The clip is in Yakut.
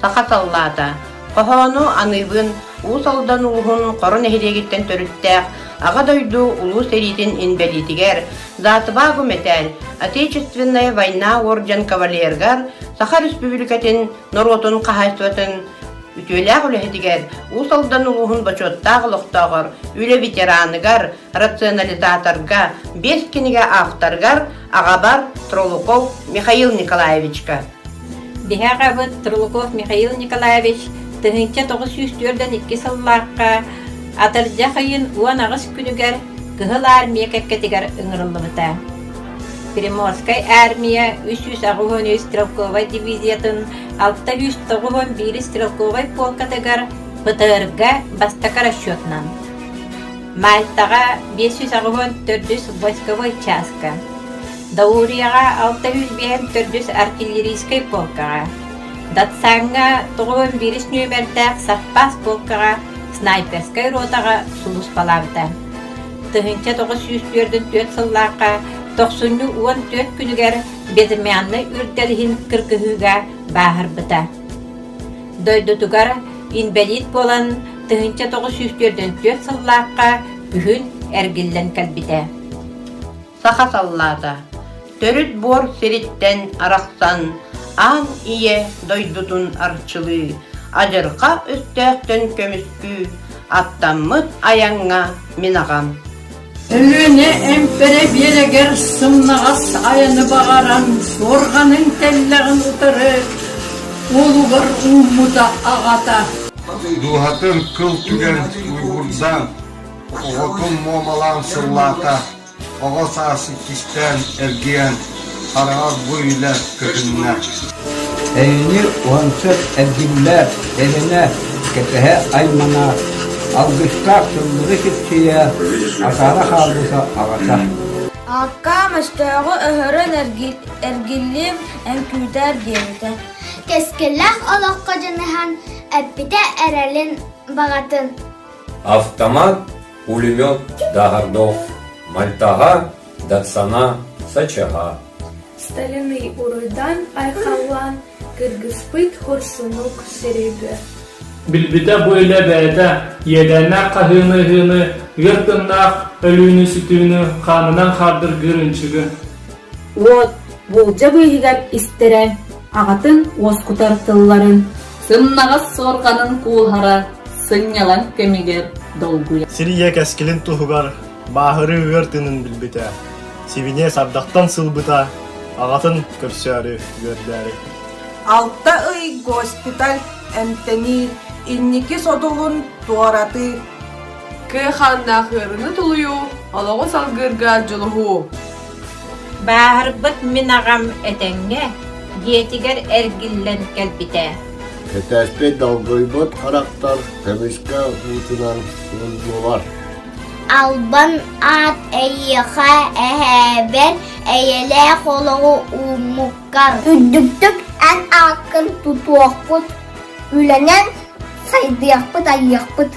Саха саллаата. Хоһоону аныыбын Уус Алдан улууһун Хоро нэһилиэгиттэн төрүттээх Аҕа дойду Улуу сэриитин инбэлиитигэр За отвагу мэтээл Отечественная война орден кавалерыгар Саха Республикатын норуотун хаһаайыстыбатын үтүөлээх үлэһитигэр Уус Алдан улууһун бочуоттаах олохтооҕор, үлэ ветераныгар, рационализаторга, биэс кинигэ авторыгар аҕабар Тролуков Михаил Николаевичка. Биһи аҕабыт Тролуков Михаил Николаевич 1942 сыллаахха атырдьах ыйын 18 күнүгэр Кыһыл Армия кэккэтигэр ыҥырыллыбыта. Приморскай армия 383 стрелковай дивизиятын 691 стрелковай полкатыгар ПТР-га бастакы расчетунан, Мальтаҕа 584 войсковой чааска, Даурияҕа 654 артиллерийскай полкаҕа, Датсаҥҥа 91 нүөмэрдээх саппаас полкаҕа снайперскай ротаҕа сулууспалаабыта. 1944 сыллаахха тохсунньу 14 күнүгэр Безымяннай үрдэл иһин кыргыһыыга бааһырбыта. Дойдутугар инбэлиит буолан 1944 сыллаахха күһүн эргиллэн кэлбитэ. Саха саллаата төрүт буор сириттэн арахсан аан ийэ дойдутун арчылыы, адьырҕа өстөөхтөн көмүскүү аттаммыт айаҥҥа мин аҕам Өлүөнэ эмпэрэ биэрэгэр сымнаҕас айаны баҕаран, суорҕанын тэллэҕин утары уолугар ууммута аҕата. Дууһатын кыл түгэн уйгурдаан, оҕотун муомалаан сыллаата, оҕо саас иккистээн эргийэн, хараҕар бу илэ көһүннэ. Эйини уһансар эргиллэр, эрэнэ, кэтэһэ аймана, алгыстаах сыллары сипсийэ, атаара хаалбыта аҕата. Ааккаам өстөөҕү өһөрөн эргиллиим, эн күүтээр диэбитэ. Кэскиллээх олоххо дьаныһан, эппитэ эрэлин, баҕатын. Автомат, пулемет Даһардов, Мальтаҕа, Датсана, Сачаҕа. Сталины уруйдан айхаллаан кыргыспыт хорсунук сэриигэ. Билбитэ бу илэ бэйэтэ иэдээннээх хаһыыны-ыһыыны, ыар тыннаах өлүүнү-сүтүүнү хаанынан хаардыргыыр ынчыгы. Уот буулдьа быыһыгар истэрэ аҕатын уоскутар тылларын, сымнаҕас суорҕанын кууһара сынньалаҥ кэмигэр долгуйа. Сир ийэ кэскилин туһугар бааһырыы ыар тыынын билбитэ, сибиниэс ардахтан сылбыта, аҕатын көрсөөрү үөрдээри. Алта ый госпиталь эмтэнии инники содулун туоратыы. Кыа хааннаах ыарыыны тулуйуу, олоҕу салгыырга дьулуһуу. Бааһырбыт мин аҕам этэҥҥэ дьиэтигэр эргиллэн кэлбитэ. Кэтэспит долгуйбут харахтар көмүскэ уутунан сууннулар. Албан аат эйиэхэ эһээбэр эйэлээх олоҕу ууммуккар. Үрдүктүк эн ааккын тутуохпут, үлэнэн сайдыахпыт, айыахпыт.